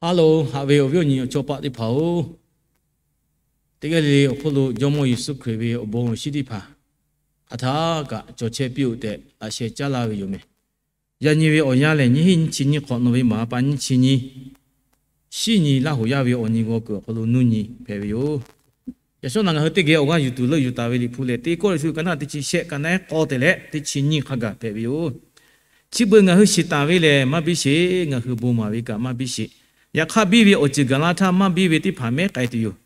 Hello, haꞈ ve awˬ viˉ awˬ nyi awˬ chawˇ paˆ teˇ hpaˍ-oˬ, teˇ g'aˇ le le awˬ hk'oˆ lo Jawˇmawˇ Yeˍsuˆ Hkriꞈ ve awˬ bon awˬ shinˉ teˇ hpaˍ hk'aˬ htaˇ kaꞈ cawˬ chehˇ piˇ-oˆ tehꞈ laꞈ sheh caˉ laˇ ve yoˬ meh. Yaꞈ nyi ve awˬ yanˇ lehˬ, nyiˇ hinˉ nyiˇ chi nyiˇ hk'awꞈ nawˬ ve maˍ pa nyiˇ chi nyiˇ, shinˉ nyi Laˇ huˍ yaˇ ve awˬ nyi g'aw kuiˬ awˬ hk'aw lo nuˇ nyi hpehꞈ ve yoˬ. Yaꞈ shawˉ naꞈ ngaˬ hui teˇ geh awˬ g'aˇ yuˬ tuˬ leuˆ yuˬ taˍ ve Liꞈ hpu lehˬ, Teˇ Kawˇrenˍhtuˆ ka naˆ teˇ chi shehˆ, ka naˆ ehˉ k'awˇ te leh teˇ chi nyiˇ hk'a gaˬ hpehꞈ ve yoˬ. Chi beuꞈ ngaˬ hui shiˍ taˍ ve lehˬ maˇ biˇ sheˍ, ngaˬ hui bon maˍ ve kaꞈ maˇ biˇ sheˍ. Yaꞈ hk'aˇ biˇ ve awˬ ceuˬ gaˬ la htaˇ maˇ biˇ ve teˇ hpaˍ mehˉ k'ai tuˬ yoˬ.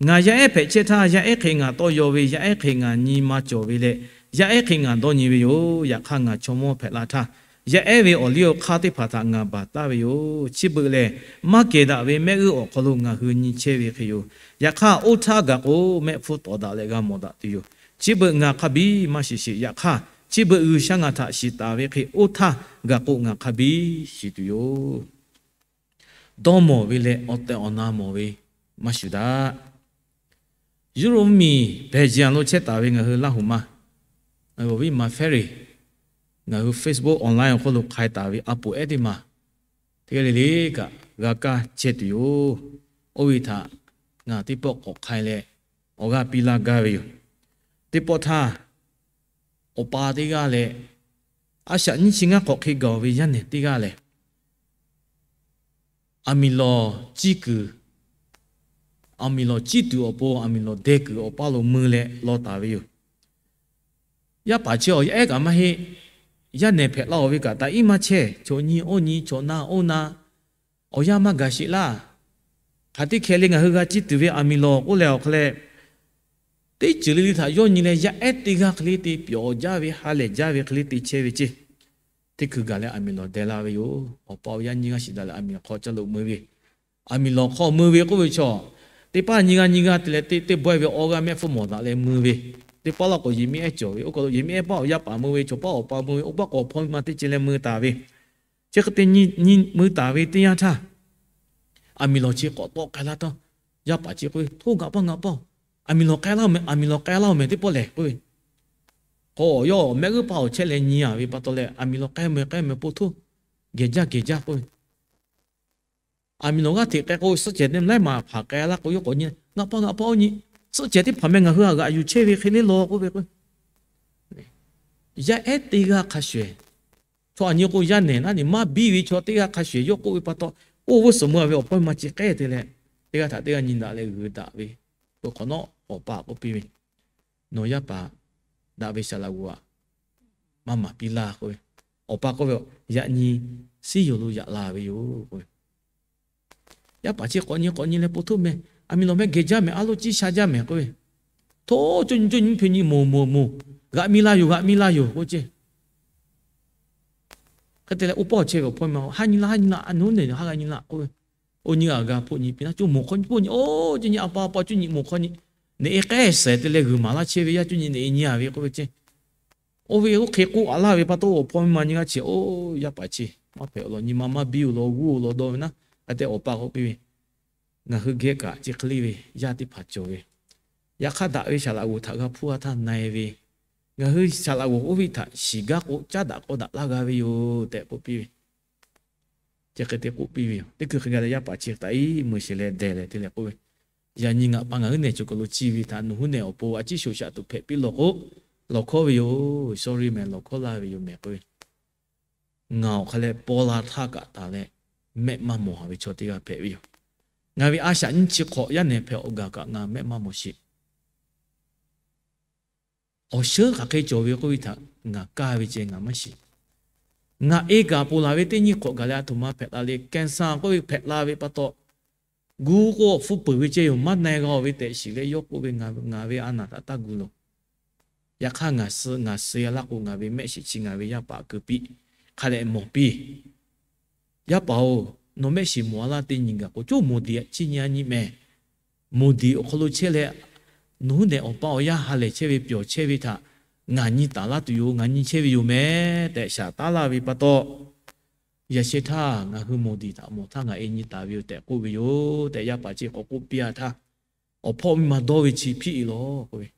Ngaˬ yaˇ ehˉ hpehꞈ chehˇ htaˇ, yaˇ ehˉ hk'e ngaˬ tawˇ yaw ve, yaˇ ehˉ hk'e ngaˬ nyi ma cawˬ ve leh, yaˇ ehˉ hk'e ngaˬ dawˇ nyi ve yoˬ. Yaꞈ hk'aˇ ngaˬ chaw mawˇ hpehꞈ la htaˇ, yaˇ ehˉ ve awˬ liˇ awˬ hk'aˇ teˇ hpaˍ htaꞈ ngaˬ baˬ taˍ ve yoˬ. Chi beuꞈ lehˬ, maˇ kehˬ daꞈ ve mehˆ g'euˆ awˬ hk'aw lo ngaˬ hui nyi chehˇ ve hk'e yoˬ. Yaꞈ hk'aˇ oˇ htaˇ gaˬ k'o, mehˆ hpfuhˇ tawˍ daꞈ leh g'a mawˬ daꞈ tuˬ yoˬ. Chi beuꞈ ngaˬ hk'a biˇ maˇ shiˍ sheˍ. Yaꞈ hk'aˇ chi beuꞈ G'uiˬsha ngaˬ htaꞈ shiˍ taˍ ve hk'e, oˇ htaˇ gaˬ k'o ngaˬ hk'a biˇ shiˍ tuˬ yoˬ. Dawˇ mawˬ ve leh awˬ tehˬ awˬ na mawˬ ve maˇ shuˍ daꞈ. Yuˇroˆ mvuhˇmiˬ Belgium lo chehˇ taˍ ve ngaˬ hui Laˇ huˍ ma, awˬ viˉ ma Ferry, ngaˬ hui Facebook online awˬ hk'oˆ lo hk'ai taˍ ve a poˍ ehˉ teˇ maˬ, teˇ g'aˇ le le kaꞈ g'a kaˇ chehˇ tuˬ yoˬ. Oˇ ve htaꞈ ngaˬ teˇ pawˆ k'awꞈ hk'ai leh awˬ g'aˇ piˇ laˇ gaˇ ve yoˬ. Teˇ pawˆ htaˇ, awˬ pa teˇ g'aˇ leh, a shaꞈ nyiˇ chi ngaˇ hk'awꞈ hk'e gaˬ ve yaˇ nehˬ teˇ g'aˇ lehˬ, aˬ miˍ lawˬ ciˇ kuiˬ, aˬ miˍ lawˬ ciˇ tuˬ awˬ pon aˬ miˍ lawˬ deh kuiˬ awˬ paˇ lo mui leh law taˍ ve yoˬ. Yaˇ paˍ chi awˬ yaˇ ehˉ kaꞈ maˇ heˆ. Yaˇ nehˬ hpehꞈ la-oˬ ve kaꞈ taꞈ iˉ maˇ chehˇ. Chaw nyi oˇ nyi, chaw na oˇ na, awˬ yanˇ maˇ gaˬ sheˍ laˇ. Hk'aˬ teˇ hkeh le ngaˬ hui g'a ciˇ tuˬ ve aˬ miˍ lawˬ k'oˆ leh awˬ hk'aw leh, teˇ ceuˬ le le htaꞈ yawˇ nyi leh yaˇ ehˉ teˇ g'aˇ hk'e le te pyawˬ jaˇ ve, ha lehˬ jaˇ ve hk'e le te chehˇ ve ceˇ. Teˇ hkui gaˬ leh aˬ miˍ lawˬ deh la ve yoˬ. Awˬ pa awˬ yaˇ nyiˇ g'aˇ shiˍ daꞈ leh aˬ miˍ hk'aw caˇ lo mui ve, aˬ miˍ lawˬ hk'aw mui ve k'oˆ ve chaw, teˇ paˇ nyiˇ g'aˇ nyiˇ g'aˇ te leh teˇ teˇ bawehˇ ve awˇ g'aˇ mehˆ hpfuhˇ mawˬ daꞈ leh mui ve, teˇ paˇ laˇ k'o yehˬ miˉ ehˉ cawˬ ve, oˇ kaˬ lo yehˬ miˉ ehˉ paˇ awˬ yaˇ paˍ mui ve, chaw paˇ awˬ pa mui ve, oˇ paˇ k'awꞈ hpawˇ miˇ ma teˇ ceh leh mui taˍ ve, chi hk'e te nyi mui taˍ ve teˇ yanˇ htaˇ, aˬ miˍ lawˬ chi k'awꞈ tawˆ k'ai laˇ taˇ. Yaˇ paˍ chi k'oˆ ve, Hto ngaˬ paˇ ngaˬ paˇ-oˬ, aˬ miˍ lawˬ k'ai laˇ-oˬ meh, aˬ miˍ lawˬ k'ai laˇ-oˬ meh teˇ pawˆ lehˬ k'oˆ ve, k'awꞈ yawˇ mehˆ g'uˇ paˇ awˬ chehˇ leh nyi-a ve pa taw leh aˬ miˍ lawˬ k'ai meh k'ai meh po htoˇ, gehˬ jaˇ gehˬ jaˇ k'oˆ ve, aˬ miˍ lawˬ g'aˇ hteꞈ k'ai k'o suhˆ cehˬ te laiˉ maˬ hpaˍ k'ai laˇ k'o yawˇ k'awꞈ nyi, Ngaˬ paˇ ngaˬ paˇ-oˬ nyi, suhˆ cehˬ teˇ hpaˍ meh ngaˬ hui htaꞈ g'aꞈ yuˬ chehˇ ve hk'e le lawˬ k'oˆ ve k'o, yaˇ ehˉ teˇ g'aˇ hk'a shuˍ ehˬ, chaw aˬ nyi k'o yaˇ nehˬ naˉ ni maˇ biˇ ve chaw teˇ g'aˇ hk'a shuˍ ehˬ yawˇ k'oˆ ve pa taw, oˇ g'uˇ suhˍ mui-a ve awˬ pawehˇ ma chi k'ehˉ te leh, teˇ g'aˇ htaꞈ teˇ g'aˇ nyi daꞈ leh g'uiˬ daꞈ ve, k'o hk'awꞈ nawˉ awˬ pa k'oˆ piˇ ve, Nawˬ yaˇ paˍ daꞈ ve saˍ laꞈ g'oˍ aꞈ maˇ maˍ piˇ laˇ k'oˆ ve, awˬ pa k'oˆ ve, Yaꞈ nyi siˉ yoˬ lo yaꞈ la ve yoˬ k'oˆ ve, yaˇ paˍ chi k'awꞈ nyi k'awꞈ nyi leh po htoˇ meh, aˬ miˍ lawˬ meh gehˬ jaˇ meh, a loˇ ciˇ sha jaˇ meh k'oˆ ve, Hto, cuˇ nyi cuˇ nyi mvuhˇ hpe nyi moˬ moˬ moˬ, g'aꞈ mi la yoˬ g'aꞈ mi la yoˬ k'oˆ ceˇ. Hk'e te leh oˇ paˇ awˬ chehˇ ve awˬ hpawˇ ma, Ha nyi la ha nyi la, a nawˬ hui nehˬ ha g'a nyi la k'oˆ ve, Oˇ nyi g'a g'a hpoˆ nyi piˇ naˉ, cuˇ moˬ hk'aw nyi hpoˆ nyi, oˇ cuˇ nyi a pa a pa cuˇ nyi moˬ hk'aw nyi, neꞈ e k'ehˉ shehˍ te leh g'uiˬ maˍ laˇ chehˇ ve yaˇ cuˇ nyi neꞈ e nyi-a ve k'oˆ ve ceˇ. Oˇ ve oˇ hk'e k'oˆ a laˇ ve pa taw awˬ hpawˇ miˇ ma nyiˇ g'aˇ chi, Oˇ yaˇ paˍ chi, maˇ hpehꞈ awˬ lawn nyi ma maˇ biˇ-oˬ law g'uˇ-oˬ law dawˇ ve naˉ, hk'e te awˬ pa k'oˆ piˇ ve, Ngaˬ hui geh kaꞈ chi hk'e le ve yaˇ teˇ hpaˍ cawˬ ve, yaꞈ hk'aˇ daꞈ ve saˍ laꞈ g'oˍ htaꞈ g'a hpuˇ-a htaˇ na-e ve, ngaˬ hui saˍ laꞈ g'oˍ oˇ ve htaꞈ shiˍ gaˇ k'o caˉ daꞈ k'awˇ daꞈ laˇ g'a ve yoˬ tehꞈ k'oˆ piˇ ve. Chi hk'e te k'oˆ piˇ ve yoˬ. Teˇ hkui hk'e g'a leh yaˇ paˍ chi htaꞈ iˉ mui sheˍ leh deh leh te leh k'oˆ ve, Yaꞈ nyi ngaˬ pa ngaˬ hui nehˬ cawˬ kaˬ lo ciˇ ve htaꞈ nawˬ hui nehˬ awˬ pon a ciˉ shoˍ shaꞈ tuˬ hpehꞈ piˇ law k'o, lawˬ hkawˉ ve yoˬ. Sorry meh, lawˬ hkawˉ laˇ ve yoˬ meh k'oˆ ve, Ngaˬ awˬ hk'a leh paw la htaˇ kaꞈ taˍ leh mehˆ maˇ mawˬ-a ve chaw teˇ g'aˇ hpehꞈ ve yoˬ. Ngaˬ ve a shaꞈ nyiˇ chi hk'awꞈ yaˇ nehˬ hpehꞈ awˬ gaˬ kaꞈ ngaˬ mehˆ maˇ mawˬ sheˍ. Awˬ shinˉ hk'aˬ hk'e cawˬ ve k'oˆ ve htaꞈ ngaˬ kaˇ ve ceh ngaˬ maˇ shiˍ. Ngaˬ e kaꞈ ponˬ laˬ ve teˇ nyiˇ hk'awꞈ gaˬ leh a htoꞈ ma hpehꞈ la le, cancer k'oˆ ve hpehꞈ la ve pa taw, gu k'o awˬ hpfuhˇ peuˬ ve ceh yoˬ, maˇ na-e g'a-oˬ ve tehꞈ shiˍ leh yawˇ k'oˆ ve, Ngaˬ ve a naˬ htaꞈ taˇ gu loˬ. Yaꞈ hk'aˇ ngaˬ suh ngaˬ suh-a laˇ k'o, ngaˬ ve mehˆ shiˍ chi ngaˬ ve yaˇ paˍ keu piˇ, hk'a dehꞈ mawˬ piˇ. Yaˇ paˍ-oˬ, nawˬ mehˆ shiˍ mawˬ-a laˇ teˇ nyi gaˬ k'o, coˇ moˍ diˍ chi nyi a nyi meh. Moˍ diˍ awˬ hk'aw lo chehˇ leh, nawˬ hui nehˬ awˬ pa awˬ yaˇ ha lehˬ chehˇ ve pyawˬ chehˇ ve htaꞈ ngaˬ nyi taˍ laˇ tuˬ yoˬ, ngaˬ nyi chehˇ ve yoˬ meh tehꞈ shaˍ taˉ laˇ ve pa taw, yaꞈ sheh htaˇ ngaˬ hui moˍ diˍ htaꞈ mawˬ htaˇ ngaˬ e nyi taˍ ve yoˬ tehꞈ k'oˆ ve yoˬ tehꞈ yaˇ paˍ chi k'awꞈ k'oˆ piˇ-a htaˇ, awˬ hpawˇ miˇ ma dawˇ ve chi hpiˇ-e lawˬ k'oˆ ve,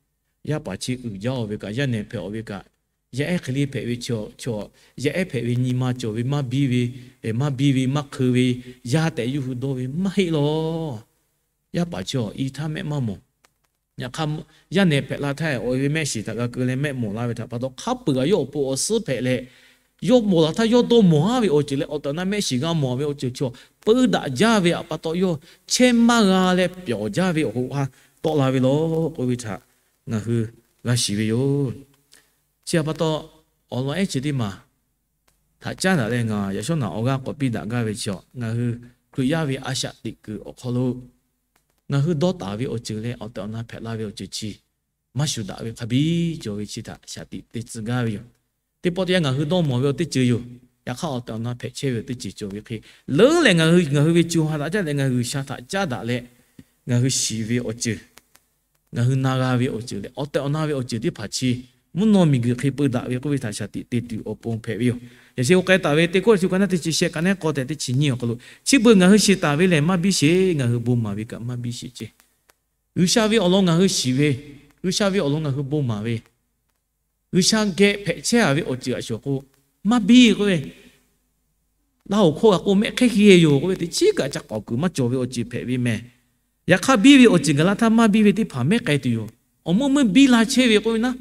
yaˇ paˍ chi uiˍ jaˇ-oˬ ve kaꞈ, yaˇ nehˬ hpehꞈ-oˬ ve kaꞈ, Yaˇ ehˉ hk'e le hpehꞈ ve chaw, yaˇ ehˉ hpehꞈ ve nyi ma cawˬ ve maˇ biˇ ve, maˇ biˇ ve maˇ hk'eu ve, yaˇ tehꞈ yawˇ hui dawˇ ve maˇ heˆ lawˬ. Yaˇ paˍ chi i htaˇ mehˆ maˇ mawˬ. Yaꞈ hk'aˇ, yaˇ nehˬ hpehꞈ la htaˇ awˬ e ve mehˆ shiˍ htaꞈ g'a keu leh mehˆ mawˬ laˇ ve htaꞈ pa taw, hk'a peuˬ kaꞈ yawˇ awˬ pon awˬ suhˉ hpehꞈ leh, yawˇ mawˬ laˬ htaˇ yawˇ dawˇ mawˬ aˉ ve awˬ ceuˬ leh awˬ tehˬ awˬ na mehˆ shiˍ g'a mawˬ ve awˬ ceuˬ chaw peu daꞈ jaˇ ve htaꞈ pa taw, yawˇ chehˇ maˇ g'a leh pyawˬ jaˇ ve awˬ hoꞈ ha tawˆ la ve lawˬ k'oˆ ve htaꞈ ngaˬ hui g'a shiˍ ve yoˬ. Chi htaꞈ pa taw, awˬ lawn ehˉ chi teˇ maˬ htaꞈ caˉ daꞈ leh ngaˬ yaꞈ shawˉ naꞈ awˬ g'aˇ k'awꞈ piˇ daꞈ gaˇ ve chi, ngaˬ hui Hkriꞈ yaˇ ve a shaꞈ teꞈ kuiˬ awˬ hk'aw lo ngaˬ hui dawˇ taˍ ve awˬ ceuˬ leh awˬ tehˬ awˬ na hpehꞈ la ve awˬ ceuˬ chi maˇ shuˍ daꞈ ve hk'a biˇ cawˬ ve chi htaꞈ shaˍ tiꞈ te tcuh gaˇ ve yoˬ. Teˇ pawˆ teˇ yanˇ ngaˬ hui dawˇ mawˬ ve awˬ teˇ ceuˬ yoˬ. Yaꞈ hk'aˇ, awˬ tehˬ awˬ na hpehꞈ chehˇ ve awˬ teˇ ceuˬ cawˬ ve hk'e, leuˉ leh ngaˬ hui ngaˬ hui ve co ha htaꞈ caˉ leh ngaˬ hui G'uiˬsha htaꞈ caˉ daꞈ leh, ngaˬ hui shiˍ ve awˬ ceuˬ, ngaˬ hui na g'a ve awˬ ceuˬ leh awˬ tehˬ awˬ na ve awˬ ceuˬ teˇ hpaˍ chi mvuhˇ naw miˬguiˬ hk'e peu daꞈ ve k'oˆ ve htaꞈ shaˍ tiꞈ te tuˬ awˬ pon hpehꞈ ve yoˬ. Yaꞈ sheh k'o k'ai taˍ ve Teˇ Kawˇrenˍhtuˆ ka naˉ teˇ chi shehˆ ka naˉ k'awˇ tehꞈ teˇ chi nyiˇ awˬ hk'aw lo, chi beuꞈ ngaˬ hui shiˍ taˍ ve lehˬ maˇ biˇ sheˍ, ngaˬ hui bon maˍ ve kaꞈ maˇ biˇ sheˍ ceˇ. G'uiˬsha ve awˬ lawn ngaˬ hui shiˍ ve, G'uiˬsha ve awˬ lawn ngaˬ hui bon maˍ ve, G'uiˬsha geh hpehꞈ chehˇ a ve awˬ ceuˬ a shuˍ k'o, maˇ biˇ k'oˆ ve, laˇ oˍ hkawˇ g'a k'o mehˆ hk'ehˇ heˇ yoˬ k'oˆ ve teˇ chiˉ kaꞈ ca k'awꞈ kuiˬ maˇ cawˬ ve awˬ ceuˬ hpehꞈ ve mehˍ. Yaꞈ hk'aˇ, biˇ ve awˬ ceuˬ gaˬ la htaˇ maˇ biˇ ve teˇ hpaˍ mehˉ k'ai tuˬ yoˬ. Awˬ meuˇ meuˇ biˇ la chehˇ ve k'oˆ ve naˉ,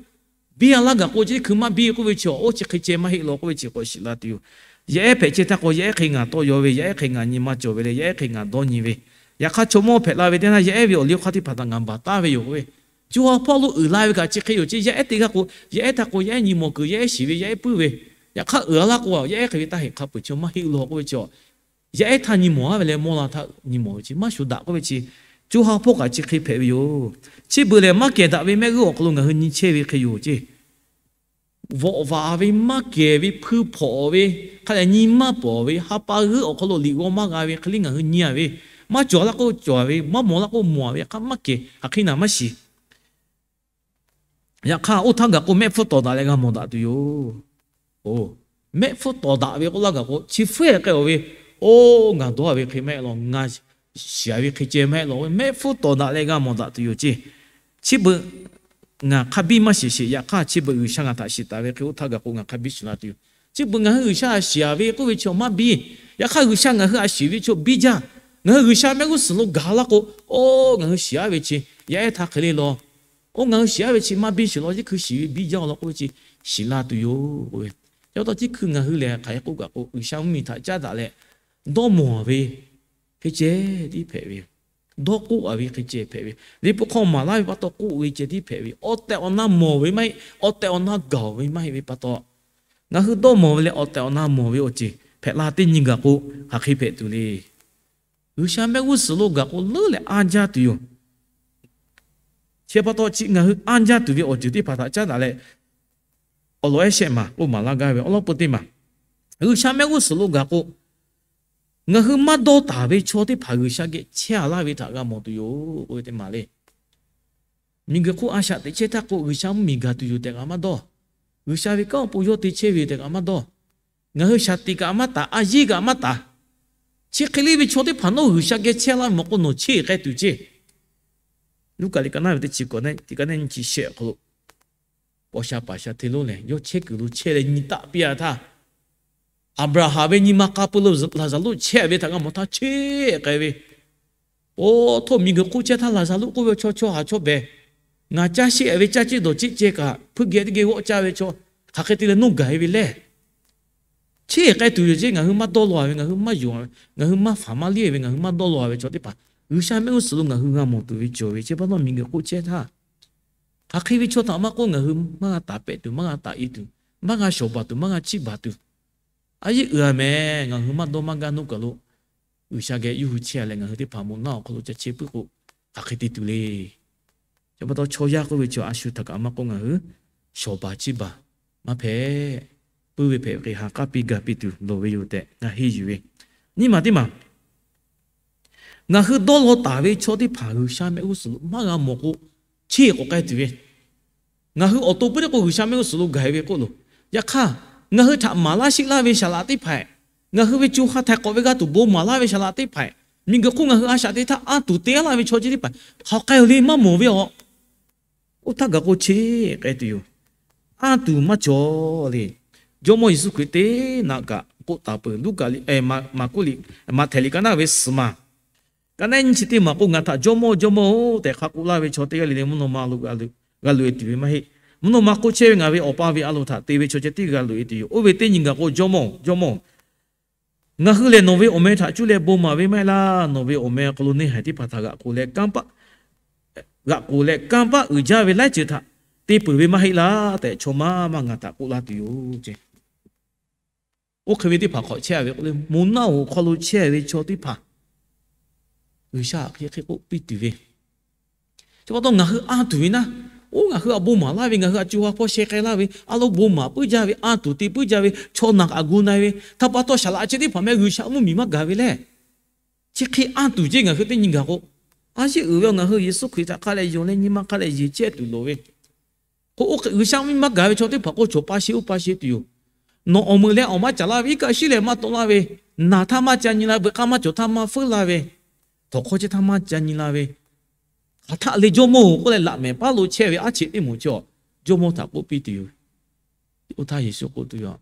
biˇ a laˇ gaˬ k'o, chi teˇ hkui maˇ biˇ k'oˆ ve chi awˬ oˉ chi hk'e ceh maˇ heˆ law k'oˆ ve chi k'awꞈ shiˍ la tuˬ yoˬ. Yaˇ ehˉ hpehꞈ chehˇ htaˇ k'o, yaˇ ehˉ hk'e ngaˬ tawˇ yaw ve, yaˇ ehˉ hk'e ngaˬ nyi ma cawˬ ve leh, yaˇ ehˉ hk'e ngaˬ dawˇ nyi ve, yaꞈ hk'aˇ chaw mawˇ hpehꞈ la ve teˇ naˇ, yaˇ ehˉ ve awˬ liˇ awˬ hk'aˇ teˇ hpaˍ htaꞈ ngaˬ baˬ taˍ ve yoˬ k'oˆ ve, co ha hpawˇ lo uiˍ la ve kaꞈ chi hk'e yoˬ ceˇ. Yaˇ ehˉ teˇ g'aˇ k'o, yaˇ ehˉ htaꞈ k'o yaˇ ehˉ nyi mawˬ kuiˬ, yaˇ ehˉ shiˍ ve, yaˇ ehˉ puiˉ ve, yaꞈ hk'aˇ uiˍ a laˇ k'o, yaˇ ehˉ hk'e ve taˇ heˆ hk'a peuˬ chi maˇ heˆ law k'oˆ ve chi, yaˇ ehˉ htaˇ nyi mawˬ a ve leh mawˇ la htaˇ nyi mawˬ ve chi maˇ shuˍ daꞈ k'oˆ ve chi, co ha hpawˇ kaꞈ chi hk'e hpehꞈ ve yoˬ. Chi beuꞈ lehˬ, maˇ kehˬ daꞈ ve mehˆ g'uˇ awˬ hk'aw lo ngaˬ hui nyi chehˇ ve hk'e yoˬ ceˇ. Vawꞈ vaˍ ve, maˇ kehˬ ve, hpui hpawnˬ ve, hk'a lehˬ nyi maˇ pawˍ ve, ha pa g'euˆ awˬ hk'aw lo liꞈ g'aw maˇ g'a ve hk'e le ngaˬ hui nyi a ve, maˇ cawˬ laˇ k'o cawˬ ve, maˇ mawˬ laˇ k'o mawˬ a ve, yaꞈ hk'aˇ maˇ kehˬ, hk'aˬ hk'e naˬ maˇ shiˍ. Yaꞈ hk'aˇ, oˇ htaˇ gaˬ k'o mehˆ hpfuhˇ tawˍ daꞈ leh g'a mawˬ daꞈ tuˬ yoˬ. Oˬ, mehˆ hpfuhˇ tawˍ daꞈ ve k'oˆ laˇ gaˬ k'o, chi hpfuhˇ k'ai awˬ ve, oˇ ngaˬ dawˇ a ve hk'e maˇ heˆ law, ngaˬ shiˍ a ve hk'e ceh maˇ heˆ law, mehˆ hpfuhˇ tawˍ daꞈ leh g'a mawˬ daꞈ tuˬ yoˬ ceˇ. Chi beuꞈ ngaˬ hk'a biˇ maˇ shiˍ sheˍ. Yaꞈ hk'aˇ, chi beuꞈ G'uiˬsha ngaˬ htaꞈ shiˍ taˍ ve hk'e, oˇ htaˇ gaˬ k'o ngaˬ hk'a biˇ shiˍ la tuˬ yoˬ. Chi beuꞈ ngaˬ hui G'uiˬsha a shiˍ a ve k'oˆ ve chi maˇ biˇ. Yaꞈ hk'aˇ, G'uiˬsha ngaˬ hui a shiˍ ve chi biˇ jaˇ. Ngaˬ hui G'uiˬsha mehˆ g'uˇ suhˍ lo gaˬ laˇ k'o, oˇ ngaˬ hui shiˍ a ve chi yaˇ ehˉ htaˇ hk'e le law. Oˇ ngaˬ hui shiˍ a ve chi maˇ biˇ sheˍ law, chi hkui shiˍ ve biˇ jaˇ law k'oˆ ve chi shiˍ la tuˬ yoˬ k'oˆ ve. Chi pa taw chi hkui ngaˬ hui lehˬ hk'aˬ hk'e k'oˆ kaꞈ k'o, G'uiˬsha mvuhˇmiˬ htaꞈ caˉ daꞈ leh dawˇ mawˬ ve hk'e ceh tiˉ hpehꞈ ve, dawˇ k'oˆ a ve hk'e ceh hpehꞈ ve, liꞈ hpu hk'aw maˍ laˇ ve pa taw k'oˆ ve ceh tiˉ hpehꞈ ve, awˬ tehˬ awˬ na mawˬ ve maˇ heˆ, awˬ tehˬ awˬ na gaˬ ve maˇ heˆ ve pa taw, ngaˬ hui dawˇ mawˬ ve leh awˬ tehˬ awˬ na mawˬ ve awˬ ceuˬ hpehꞈ la teˇ nyi gaˬ k'o, hk'aˬ hk'e hpehꞈ tuˬ le. G'uiˬsha mehˆ g'uˇ suhˍ lo gaˬ k'o leuˉ leh anˇ jaˇ tuˬ yoˬ. Chi pa taw chi ngaˬ hui anˇ jaˇ tuˬ ve awˬ ceuˬ teˇ hpaˍ htaꞈ caˉ daꞈ leh, awˬ lawn ehˉ shehˆ maˬ k'oˆ maˍ laˇ gaˇ ve awˬ lawn peu teˇ maˬ, G'uiˬsha mehˆ g'uˇ suhˍ lo gaˬ k'o, ngaˬ hui maˇ dawˇ taˍ ve chaw teˇ hpaˍ G'uiˬsha geh chehˇ a laˇ ve htaꞈ g'a mawˬ tuˬ yoˬ k'oˆ ve teˇ maˬ le. Miˬguiˬ hk'oˆ a shaꞈ teꞈ chehˇ htaˇ k'o, G'uiˬsha mvuhˇmiˬ gaˬ tuˬ yoˬ tehꞈ kaꞈ maˇ dawˇ. G'uiˬsha ve kanˉ awˬ pon yawˇ te chehˇ ve yoˬ tehꞈ kaꞈ maˇ dawˇ. Ngaˬ hui shaˍ tiꞈ kaꞈ maˇ taˍ, a yiˇ kaꞈ maˇ taˍ. Chi hk'e le ve chaw teˇ hpaˍ nawˬ G'uiˬsha geh chehˇ laˇ ve maw k'o, nawˬ cheˇ k'ai tuˬ ceˇ. Luˉkaꞈ liꞈ ka naˉ ve teˇ chi kawꞈ nehˉ teˇ ka nehˉ nyiˇ chi shehˆ awˬ hk'aw lo, paw sha paˍ sha hteˇ lonˉ lehˬ, yawˇ chehˇ kuiˬ lo chehˇ leh nyi taˆ piˇ a htaˇ, Aˍbraˍhanˍ ve nyi ma k'a peu lo Laˍzaˍruˆ chehˇ ve htaꞈ g'a mawˬ htaˇ cheˇ k'ai ve, oˇ htoˇ miˬguiˬ hk'oˆ chehˇ htaˇ Laˍzaˍruˆ k'oˆ ve chaw chaw haˍ chaw behˬ, ngaˬ caˇ sheˆ ve caˇ ciˇ dawˬ ciˇ ceh kaꞈ hpuiˇ geh teˇ geh g'awˆ caˇ ve chaw, hk'aˬ hk'e te leh nuˇ gaˬ e ve lehˬ, cheˇ k'ai tuˬ yoˬ ceˇ. Ngaˬ hui maˇ dawˇ law a ve, ngaˬ hui maˇ yonˍ a ve, ngaˬ hui maˇ faˍ maˇ liˇ ve, ngaˬ hui maˇ dawˇ law a ve chaw teˇ hpaˍ G'uiˬsha mehˆ g'uˇ suhˍ lo ngaˬ hui g'a mawˬ tuˬ ve cawˬ ve chi pa taw miˬguiˬ hk'oˆ chehˇ htaˇ, hk'aˬ hk'e ve chaw htaꞈ maˇ k'oˆ ngaˬ hui maˇ g'a taˍ pehˍ tuˬ, maˇ g'a taˍ e tuˬ, maˇ g'a shawˍ baˬ tuˬ, maˇ g'a chiˇ baˬ tuˬ, a yeˇ uiˍ a mehˍ. Ngaˬ hui maˇ dawˇ maˇ gaˇ nuˇ kaˬ lo G'uiˬsha geh yawˇ hui chehˇ a leh ngaˬ hui teˇ hpaˍ moˍ naˆ awˬ hk'aw lo ca chehˇ puiˉ k'o, hk'aˬ hk'e te tuˬ le. Chi pa taw chaw yaˇ k'oˆ ve chi a shu htaꞈ kaꞈ maˇ k'oˆ ngaˬ hui shawˍ baˬ chiˇ baˬ maˇ hpehꞈ, puiˉ ve hpehꞈ ve hk'e ha k'aˉ piˇ gaˬ piˇ tuˬ loˍ ve yoˬ tehꞈ ngaˬ henˇ yuˬ ve. Nyiˇ maˬ teˇ maˬ, ngaˬ hui dawˇ law taˍ ve chaw teˇ hpaˍ G'uiˬsha mehˆ g'uˇ suhˍ lo maˇ g'a mawˬ k'o, cheˇ k'awꞈ k'ai tuˬ ve, ngaˬ hui awˬ to puiˉ teˇ k'o G'uiˬsha mehˆ g'uˇ suhˍ lo gaˬ e ve k'oˆ loˬ. Yaꞈ hk'aˇ, ngaˬ hui htaꞈ maˍ laˇ sheˆ laˇ ve saˍ laꞈ teˇ hpaˍ, ngaˬ hui ve co ha htaiˍ k'awꞈ ve g'a tuˬ bon maˍ laˇ ve saˍ laꞈ teˇ hpaˍ, miˬguiˬ hk'oˆ ngaˬ hui a shaꞈ teꞈ htaˇ anˇ tuˬ te a laˇ ve chaw chi teˇ hpaˍ hk'aˬ k'ai oˬ le maˇ mawˬ ve aˬ. Oˇ htaˇ gaˬ k'o cheˇ k'ai tuˬ yoˬ. anˇ tuˬ maˇ cawˬ le. Jawˇmawˇ Yeˍsuˆ Hkriꞈ teˇ naꞈ kaꞈ k'oˆ taˍ peuˬ. Luˉkaꞈ liꞈ, Maˍ-, Maˍkuˆ liꞈ, Maꞈhtehˍ liꞈ ka naˆ ve suhˍ maˬ, ka naˆ nyiˇ chi teˇ maˬ k'o, Ngaˬ htaꞈ Jawˇmawˇ, Jawˇmawˇ-oˬ tehꞈ hk'a k'oˆ laˇ ve chaw teˇ g'aˇ le le mvuhˇ naw ma lo g'a loꞈ-e tuˬ ve maˇ heˆ. Mvuhˇ naw ma hk'oˆ chehˇ ve ngaˬ ve Awˬ pa ve a loˍ htaꞈ te ve chaw ceh tiˉ g'a loꞈ-e tuˬ yoˬ. Oˇ ve teˇ nyi gaˬ k'o, Jawˇmawˇ, Jawˇmawˇ, ngaˬ hui lehˬ nawˬ ve awˬ meh htaꞈ cuˇ leh bon maˍ ve maˇ heˆ laˇ. Nawˬ ve awˬ meh awˬ hk'aw lo neˇ haiˬ teˇ hpaˍ htaꞈ g'aꞈ k'oˬ leh kanˇ paˆ, g'aꞈ k'oˬ leh kanˇ paˆ uiˍ jaˇ ve laiˉ ceuˬ htaꞈ te peuˬ ve maˇ heˆ laˇ tehꞈ, chaw maˇ maˇ ngaˬ htaꞈ k'oˆ laˇ tuˬ yoˬ ce. Oˇ hk'e ve teˇ hpaˍ hk'awꞈ chehˇ ve k'o le, moˬ naˆ hoꞈ hk'aw lo chehˇ ve chaw teˇ hpaˍ G'uiˬsha hk'e hk'e k'oˆ piˇ tuˬ ve, chi pa taw ngaˬ hui anˇ tuˬ ve naˉ, oˇ ngaˬ hui a bon maˍ laˇ ve, ngaˬ hui a co ha hpawˇ sheh k'ai laˇ ve, a lo bon maˍ puiˉ jaˇ ve, anˇ tuˬ te puiˉ jaˇ ve, chaw naˬ k'aꞈ gu na-e ve, htaꞈ pa taw saˍ laꞈ chi teˇ hpaˍ meh G'uiˬsha mvuhˇmiˬ maˇ gaˬ ve lehˬ, chi hk'e anˇ tuˬ jeˇ ngaˬ hui teˇ nyi gaˬ k'o, a yeˉ uiˍ ve ngaˬ hui Yeˍsuˆ Hkriꞈ htaꞈ hk'a leh yonˍ leh nyi ma hk'a leh yeˬ chehˇ tuˬ loˍ ve. K'o, oˇ hk'e G'uiˬsha mvuhˇmiˬ maˇ gaˬ ve chaw teˇ hpaˍ k'o, chaw pa sheˍ oˇ pa sheˍ tuˬ yoˬ. Nawˬ awˬ meuꞈ leh awˬ maˇ caˍ laˇ ve, iˉ kaˆ shiˉ leh maˇ tawˆ laˇ ve, naˬ htaˇ maˇ ca nyi la, beuꞈ k'aˇ maˇ cawˬ htaˇ maˇ feuˉ laˇ ve, htawnˍ hk'aw chehˇ htaˇ maˇ ca nyi la ve, hk'aˬ htaˆ le Jawˇmawˇ-oˬ k'oˆ leh laꞈ mehˍ paˉ lo chehˇ ve aˉ cheꞈ teˇ moˍ chi, Jawˇmawˇ htaꞈ k'oˆ piˇ tuˬ yoˬ. Oˇ htaˇ Yeˍsuˆ k'oˆ tuˬ yoˬ,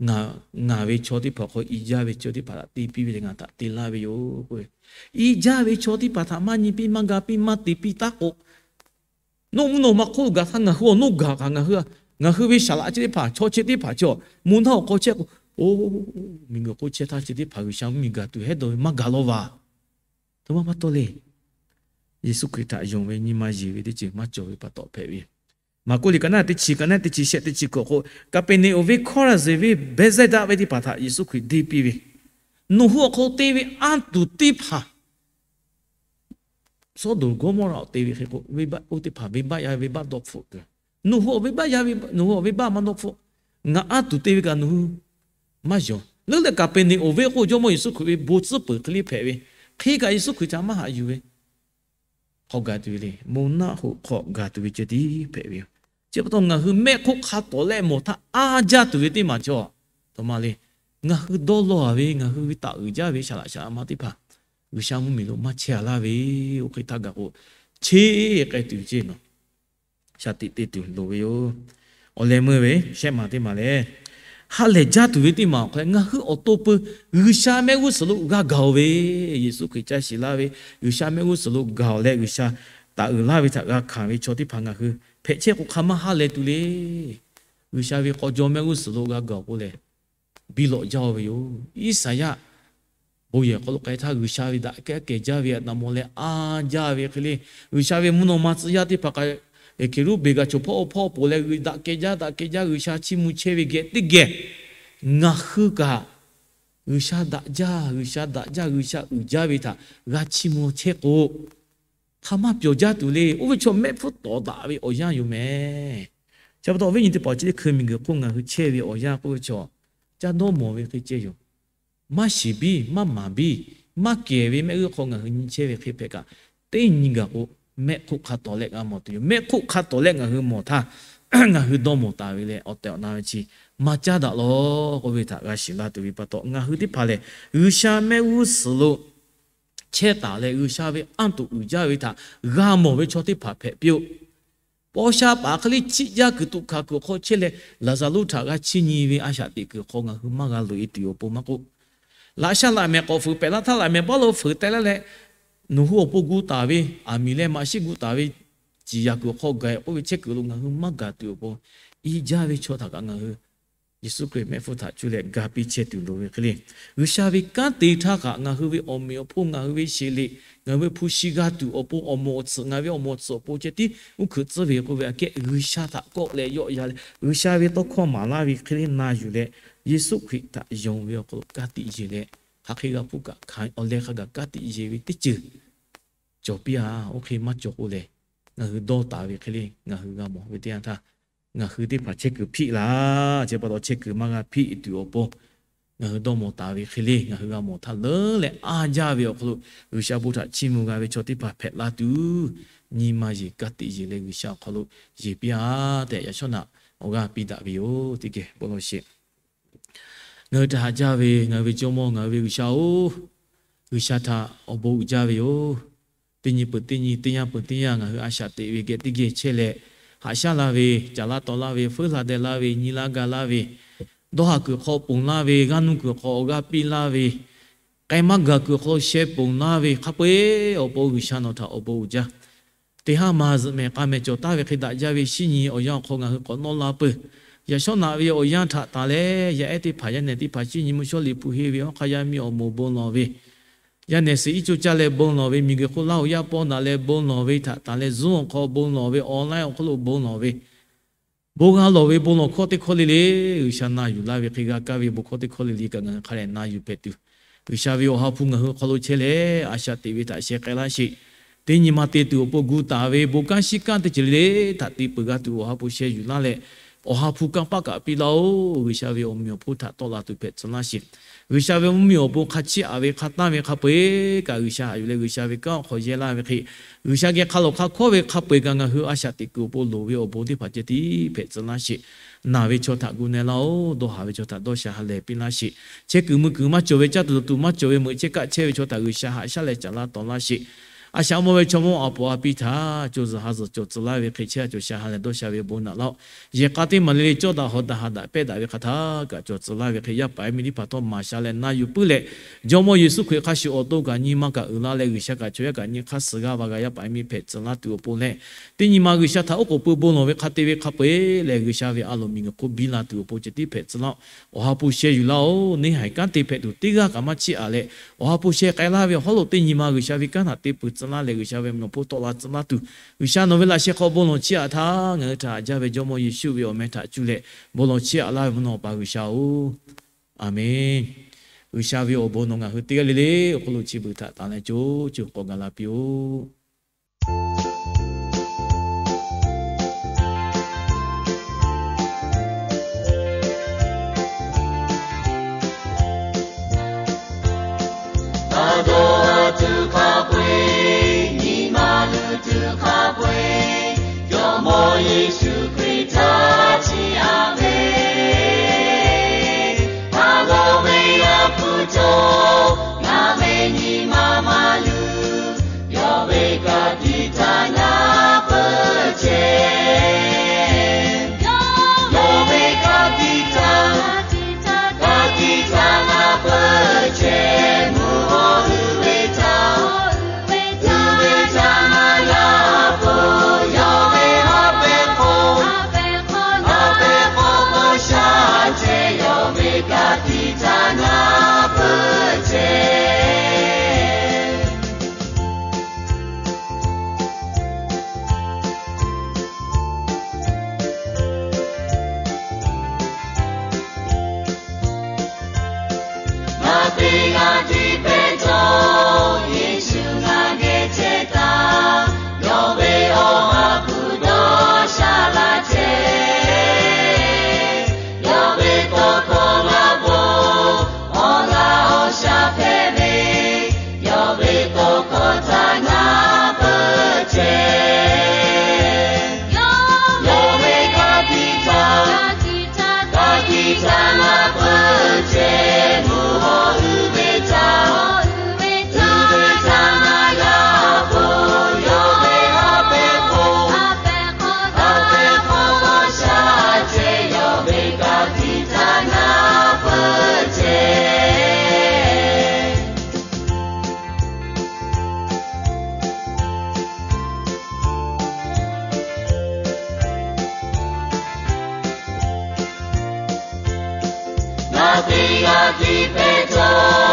ngaˬ ve chaw teˇ hpaˍ hk'aw i jaˇ ve chaw teˇ hpaˍ htaꞈ te piˇ ve leh ngaˬ htaꞈ te laˇ ve yoˬ k'o, i jaˇ ve chaw teˇ hpaˍ htaꞈ maˇ nyi piˇ maˇ ga piˇ maˇ te piˇ taˉ k'o, nawˬ mvuhˇ naw ma hk'oˆ gaˬ htaˇ ngaˬ hui awˬ nawˬ gaˬ kaꞈ ngaˬ hui, ngaˬ hui ve saˍ laꞈ chi teˇ hpaˍ, chaw chi teˇ hpaˍ chi, moˬ naˆ hoꞈ hk'aw chehˇ k'o, oˇ, miˬguiˬ hk'oˆ chehˇ htaˇ chi teˇ hpaˍ G'uiˬsha mvuhˇmiˬ gaˬ tuˬ hehˉ dawˬ ve maˇ gaˬ law vaˬ. Aˬ htoꞈ ma pa taw le. Yeˍsuˆ Hkriꞈ htaꞈ yonˍ ve nyi ma yeˬ ve teˇ ceuˬ maˇ cawˬ ve pa taw hpehꞈ ve. Maˍkuˆ liꞈ ka naˆ teˇ chi, ka naˆ teˇ chi shehˆ teˇ chi hkawꞈ k'o, Kaˍpeˍneˍonˍ venˇ Hkawˇraˍzeˍ venˇ Behˇzehˇdaˆ venˇ teˇ hpaˍ htaꞈ Yeˍsuˆ Hkriꞈ deˇ piˇ ve, Nawˬ hui awˬ hk'aw lo te ve anˇ tuˬ teˇ hpaˍ Sawˉdonˍ Gawˇmawˇraꞈ te ve hk'e k'o, venˇbaˆ oˇ teˇ hpaˍ venˇbaˆ yaˇ ve venˇbaˆ dawˇ hpfuhˆ tuˬ, nawˬ hui awˬ venˇbaˆ yaˇ ve, nawˬ hui awˬ venˇbaˆ maˇ dawˇ hpfuhˆ. Ngaˬ anˇ tuˬ te ve kaꞈ nawˬ hui maˇ yonˍ. Leuˉ leh Kaˍpeˍneˍonˍ venˇ k'o, Jawˇmawˇ Yeˍsuˆ Hkriꞈ ve bon tcuhˉ peuˬ hk'e le hpehꞈ ve, hk'e kaꞈ Yeˍsuˆ Hkriꞈ htaꞈ maˇ haꞈ yuˬ ve, hk'aw gaˬ tuˬ ve le. Moˬ naˆ hoꞈ hk'aw gaˬ tuˬ ve ceh tiˉ hpehꞈ ve yoˬ. Chi pa taw ngaˬ hui mehˆ hk'oˆ hk'a tawˍ leh mawˬ htaˇ a jaˇ tuˬ ve teˇ maˬ cawˬ. Aˬ htoꞈ ma le. Ngaˬ hui dawˇ law-a ve, ngaˬ hui ve taˍ uiˍ jaˇ ve saˍ laꞈ shaˍ laꞈ ma teˇ hpaˍ G'uiˬsha mvuhˇmiˬ lo maˇ chehˇ-a laˇ ve, oˇ hk'e htaˇ gaˬ k'o, cheˇ k'ai tuˬ ceˇ nawˬ shaˍ tiꞈ te tuˬ loˍ ve yoˬ. Awˬ leh meuˇ ve shehˆ maˬ teˇ maˬ lehˬ, ha lehˬ jaˇ tuˬ ve teˇ maˬ awˬ hk'aw leh ngaˬ hui awˬ to peu G'uiˬsha mehˆ g'uˇ suhˍ lo g'a gaˬ-oˬ ve, Yeˍsuˆ Hkriꞈ caˇ shiˍ laˇ ve G'uiˬsha mehˆ g'uˇ suhˍ lo gaˬ-oˬ leh G'uiˬsha taˍ uiˍ laˇ ve htaꞈ g'a hkanˍ ve chaw teˇ hpaˍ ngaˬ hui hpehꞈ chehˇ k'o hk'a maˇ ha leh tuˬ le. G'uiˬsha ve k'aw jaw mehˆ g'uˇ suhˍ lo g'a gaˬ-oˬ k'oˆ leh, biˇ lawꞈ jaˇ-oˬ ve yoˬ. Iˉsaˍyaˆ bon yehˬ hk'aw lo k'ai htaˇ, G'uiˬsha ve daꞈ kehˉ kehˬ jaˇ ve htaꞈ na mawˬ leh a jaˇ ve hk'e le, G'uiˬsha ve mvuhˇ naw ma tcuh yaˇ teˇ hpaˍ kaꞈ, Hkeˍruˆ beˬ kaꞈ choˬ hpawˇ awˬ hpawˇ poˬ leh, daꞈ kehˬ jaˇ, daꞈ kehˬ jaˇ, G'uiˬsha chiˇ mvuh chehˇ ve geh teˇ geh, ngaˬ hui kaꞈ G'uiˬsha daꞈ jaˇ, G'uiˬsha daꞈ jaˇ, G'uiˬsha uiˍ jaˇ ve htaꞈ g'a chiˇ mvuh chehˇ k'o, hk'a maˇ pyawˬ jaˇ tuˬ le. Oˇ ve chaw mehˆ hpfuhˇ tawˍ daꞈ ve awˬ yanˇ yoˬ mehˍ. Chi pa taw awˬ viˉ nyi teˇ hpaˍ-oˬ, chi teˇ hkui miˬguiˬ hk'oˆ ngaˬ hui chehˇ ve awˬ yanˇ k'oˆ ve chaw, caˇ dawˇ mawˬ ve hk'e ceh yoˬ. Maˇ shiˍ biˇ, maˇ maˍ biˇ, maˇ kehˬ ve mehˆ g'uˇ hk'aw ngaˬ hui nyi chehˇ ve hk'e hpehꞈ kaꞈ, teˇ nyi gaˬ k'o, mehˆ hk'oˆ hk'a tawˍ leh g'a mawˬ tuˬ yoˬ. Mehˆ hk'oˆ hk'a tawˍ leh ngaˬ hui mawˬ htaˇ, ngaˬ hui dawˇ mawˬ taˍ ve leh awˬ tehˬ awˬ na ve chi maˇ caˉ daꞈ lawˬ k'oˆ ve htaꞈ g'a shiˍ la tuˬ ve pa taw, ngaˬ hui teˇ hpaˍ lehˬ G'uiˬsha mehˆ g'uˇ suhˍ lo chehˇ taˍ leh G'uiˬsha ve anˇ tuˬ uiˍ jaˇ ve htaꞈ g'a mawˬ ve chaw teˇ hpaˍ hpehꞈ piˇ-oˆ. Paw sha paˍ hk'e le chiˆ jaˇ kuiˬ tuꞈ hkanˍ kuiˬ hk'aw chehˇ leh, Laˍzaˍruˆ htaꞈ g'a chiˇ nyi ve a shaꞈ teꞈ kuiˬ hk'aw ngaˬ hui maˇ g'a loꞈ-e tuˬ awˬ pon maˇ k'oˆ, laꞈ sha laꞈ mehˍ k'awꞈ fuiˍ pehˍ laˇ htaˇ, laꞈ mehˍ paˉ lo fuiˍ teh laˇ leh, nawˬ hui awˬ pon gu taˍ ve aˬ miˍ leh maꞈ shiˉ gu taˍ ve ciˍ yaˍ kuiˬ hk'aw gaˬ-e k'oˆ ve chehˇ kuiˬ lo ngaˬ hui maˇ gaˬ tuˬ awˬ pon, i jaˇ ve chaw htaꞈ kaꞈ ngaˬ hui Yeˍsuˆ Hkriꞈ mehˆ hpfuhˇ htaꞈ cuˇ leh ga piˇ chehˇ tuˬ loˍ ve hk'e le, G'uiˬsha ve kanˉ te htaˇ kaꞈ ngaˬ hui ve awˬ meꞈ awˬ hponˇ, ngaˬ hui ve sheˍ liꞈ, ngaˬ hui ve hpu shi g'a tuˬ awˬ pon, awˬ moˍ awˬ tsuhꞈ, ngaˬ ve awˬ moˍ awˬ tsuhꞈ awˬ pon ceh tiˉ uˉ hkuiꞈ tcuhˉ ve k'oˆ ve aꞈ kehˉ, G'uiˬsha htaꞈ kawˆ leh yawˆ ya leh G'uiˬsha ve tawˇ hkawˇ maˍ laˇ ve hk'e le na yuˬ leh, Yeˍsuˆ Hkriꞈ htaꞈ yonˍ ve awˬ hk'aw lo ka tiꞈ yeˬ leh, hk'aˬ hk'e g'a hpuˇ kaꞈ hkanˍ awˬ leh hk'a gaˬ ka tiꞈ yeˬ ve teˇ ceuˬ cawˬ piˇ-a. Oˇ hk'e maˇ cawˬ k'o lehˬ, ngaˬ hui dawˇ taˍ ve hk'e le ngaˬ hui g'a mawˬ ve teˇ yanˇ htaˇ, ngaˬ hui teˇ hpaˍ chehˇ kuiˬ hpiˆ laˇ. Chi pa taw chehˇ kuiˬ maˇ g'a hpiˆ tuˬ awˬ pon, ngaˬ hui dawˇ mawˬ taˍ ve hk'e le ngaˬ hui g'a mawˬ htaˇ leuˉ leh a jaˇ ve awˬ hk'aw lo G'uiˬsha bon htaꞈ chiˇ mvuh g'a ve chaw teˇ hpaˍ hpehꞈ la tuˬ, nyi ma yeˬ ka tiꞈ yeˬ leh G'uiˬsha awˬ hk'aw lo yeˬ piˇ-a tehꞈ yaꞈ shawˉ naꞈ awˬ g'aˇ piˇ daꞈ ve yoˬ. Teˇ geh bon lawˬ sheˍ. Ngaˬ hui htaꞈ haꞈ jaˇ ve ngaˬ hui ve Jawˇmawˇ, ngaˬ hui ve G'uiˬsha-oˬ, G'uiˬsha htaꞈ awˬ bon uiˍ jaˇ ve yoˬ. Teˇ nyi peuˬ teˇ nyi, teˇ yanˇ peuˬ teˇ yanˇ ngaˬ hui a shaꞈ teꞈ ve geh teˇ geh chehˇ leh, haꞈ shaˉ laˇ ve, caˍ laˇ tawˍ laˇ ve, feuˉ la deh laˇ ve, nyi laˇ ga laˇ ve, dawˇ haˍ kuiˬ hk'aw ponˬ laˇ ve, g'aˇ nuˇ kuiˬ hk'aw awˬ g'aˇ piˇ laˇ ve, k'ai maˇ gaˬ kuiˬ hk'aw lo sheh ponˬ laˇ ve hk'a peu-eˬ awˬ pon G'uiˬsha nawˬ htaꞈ awˬ bon uiˍ jaˇ. Teˇ haˉ ma zuhꞈ mehˍ k'a mehˍ cawˬ taˍ ve hk'e daꞈ jaˇ ve shinˉ nyi awˬ yanˇ awˬ hk'aw ngaˬ hui k'awꞈ nawˇ la peuˬ. Yaꞈ shawˉ naꞈ ve awˬ yanˇ htaꞈ tanˬ leh, yaˇ ehˉ teˇ hpaˍ yaˇ nehˬ teˇ hpaˍ shinˉ nyi mvuhˇ shawˉ liꞈ hpu henˇ ve hawˉ hk'aˇ yaˇ miˇ awˬ moˍ bon lawˬ ve, yaˇ nehˬ suhˍ iˉ co caˇ leh bon lawˬ ve, miˬguiˬ hk'oˆ Laˇ hoꞈ yaˇ pawˇ naꞈ leh bon lawˬ ve htaꞈ tanˬ leh, Zoom awˬ hk'aw bon lawˬ ve, online awˬ hk'aw lo bon lawˬ ve, bon g'a lawˬ ve bon lawˬ hkawˇ teˇ hkawˇ le le, G'uiˬsha na yuˬ laˇ ve hk'e g'a kaˇ ve bon hkawˇ teˇ hkawˇ le le kaꞈ ngaˬ hui hk'a dehꞈ na yuˬ hpehꞈ tuˬ, G'uiˬsha ve awˬ ha hpu ngaˬ hui hk'aw lo chehˇ leh a shaꞈ teꞈ ve htaꞈ sheh k'ai laˇ sheˍ. Teˇ nyi ma te tuˬ awˬ pon gu taˍ ve bon kanˉ shinˉ kanˉ teˇ ceuˬ le le htaꞈ te peuˬ g'a tuˬ awˬ ha hpu sheh yuˬ laˇ leh, awˬ ha hpu kanˇ paˆ kaꞈ piˇ laˇ-oˬ. G'uiˬsha ve awˬ meꞈ awˬ hponˇ htaꞈ tawˆ la tuˬ hpehꞈ tcuh laˇ sheˍ. G'uiˬsha ve mvuhˇmiˬ awˬ pon hk'a chiˇ aꞈ ve hk'a tanˇ ve hk'a peu-eˬ kaꞈ G'uiˬsha haꞈ yuˬ leh G'uiˬsha ve kanˉ awˬ hk'aw yehˇ laˇ ve hk'e, G'uiˬsha geh hk'a lawˬ hk'a hkawˉ ve hk'a peu-eˬ kaꞈ ngaˬ hui a shaꞈ teꞈ kuiˬ awˬ pon loˍ ve awˬ bon teˇ hpaˍ ceh tiˉ hpehꞈ tcuh laˇ sheˍ. Naˬ ve chaw htaꞈ gu na laˇ-oˬ. Dawˇ haˍ ve chaw htaꞈ dawˇ sha ha lehˬ piˇ laˇ sheˍ. Chehˇ kuiˬ mui kuiˬ maˇ cawˬ ve, caˇ tuˬ dawˬ tuˬ maˇ cawˬ ve, meuꞈ chehˇ kaˆ chehˇ ve chaw htaꞈ G'uiˬsha haꞈ shaˉ leh caˍ laˇ tawˍ laˇ sheˍ. A shaꞈ mawˇ ve chaw mawˇ a poˍ a piˇ htaꞈ co zuhˬ ha zuhˬ cawˬ tcuh laˇ ve hk'e chehˇ a cawˬ sha ha lehˬ dawˇ sha ve bon naꞈ laˇ-oˬ. Yehˬ k'a teˇ maˬ le le cawˇ daꞈ hawˍ daꞈ haꞈ daꞈ pehˇ daꞈ ve hk'a htaˇ kaꞈ cawˬ tcuh laˇ ve hk'e, yaˇ paˍ yaˇ miˇ teˇ hpaˍ htawˇ maˍ sha leh na yuˬ puiˉ leh, Jawˇmawˇ Yeˍsuˆ Hkriꞈ hk'a shuˍ awˬ to kaꞈ nyi ma kaꞈ uiˍ la leh G'uiˬsha kaꞈ chaw yaˇ kaꞈ nyi hk'aˇ suh g'aˇ va g'a yaˇ paˍ yaˇ miˇ hpehꞈ tcuh laˇ tuˬ awˬ pon leh, teˇ nyi ma G'uiˬsha htaꞈ oˉ k'oˍ pui bon lawˬ ve hk'a te ve hk'a peu-eˬ lehˬ, G'uiˬsha ve a loˍ miˬguiˬ hk'oˆ biˇ la tuˬ awˬ pon ceh tiˉ hpehꞈ tcuh laˇ-oˬ. Awˬ ha hpu sheh yuˬ laˇ-oˬ. Neˇ haiˬ kanˉ te hpehꞈ tuˬ teˇ g'aˇ kaꞈ maˇ chiˇ aꞈ leh, awˬ ha hpu sheh k'ai laˇ ve awˬ hawˉ lo teˇ nyi ma G'uiˬsha ve kanˉ htaꞈ te peuˬ tcuh laˇ leh, G'uiˬsha ve mvuhˇ awˬ hponˇ tawˆ la tcuh laˇ tuˬ, G'uiˬsha nawˬ ve laꞈ sheh hk'aw bon lawˬ chiˇ aꞈ htaˇ ngaˬ hui htaꞈ haꞈ jaˇ ve Jawˇmawˇ Yeˍsuˆ ve awˬ meh htaꞈ cuˇ leh bon lawˬ chiˇ aꞈ laˇ ve mvuhˇ naw pa G'uiˬsha-oˬ, Aˍmenˇ. G'uiˬsha ve awˬ bon nawˬ ngaˬ hui teˇ g'aˇ le le awˬ hk'aw lo chi beuꞈ htaꞈ tanˬ leh co co k'awꞈ gaˬ la piˇ-oˆ. Aˬ dawˇ a tuˬ hk'a peu-eˬ, nyi ma luˬ tuˬ hk'a peu-eˬ, Jawˇmawˇ Yeˍsuˆ Hkriꞈ htaꞈ chiˇ aꞈ ve, a dawˇ ve Yaˇ hpu cawˬ, ngaˬ ve nyi ma maˇ luˬ, yawˇ ve ka tiꞈ htaꞈ na peuˬ chehˇ. Yawˇ ve ka tiꞈ htaꞈ, ka tiꞈ htaꞈ na peuˬ chehˇ. Mvuhˇ haw uiˍ ve htaꞈ, uiˍ ve htaꞈ na yaˇ po, yawˇ ve ha pehˇ hk'aw, ha pehˇ hk'aw k'awꞈ sha chehˇ. Yawˇ ve ka tiꞈ htaꞈ na peuˬ chehˇ. Ngaˬ teˇ g'aˇ tiꞈ pehˇ cawˬ, Yeˍsuˆ ngaˬ geh chehˇ taˍ. Yawˇ ve awˬ ha hpu dawˇ sha laˇ chehˇ. Yawˇ ve tawˇ hkawˇ ngaˬ bon awˬ laꞈ awˬ sha hpehꞈ ve, yawˇ ve tawˇ hkawˇ htaꞈ na peuˬ chehˇ. Yawˇ ve ka tiꞈ htaꞈ, ka tiꞈ htaꞈ na peuˬ chehˇ. Mvuhˇ haw uiˍ ve htaꞈ, uiˍ ve htaꞈ na yaˇ po, yawˇ ve ha pehˇ hk'aw, ha pehˇ hk'aw k'awꞈ sha chehˇ. Yawˇ ve ka tiꞈ htaꞈ na peuˬ chehˇ. Ngaˬ teˇ g'aˇ tiꞈ pehˇ cawˬ,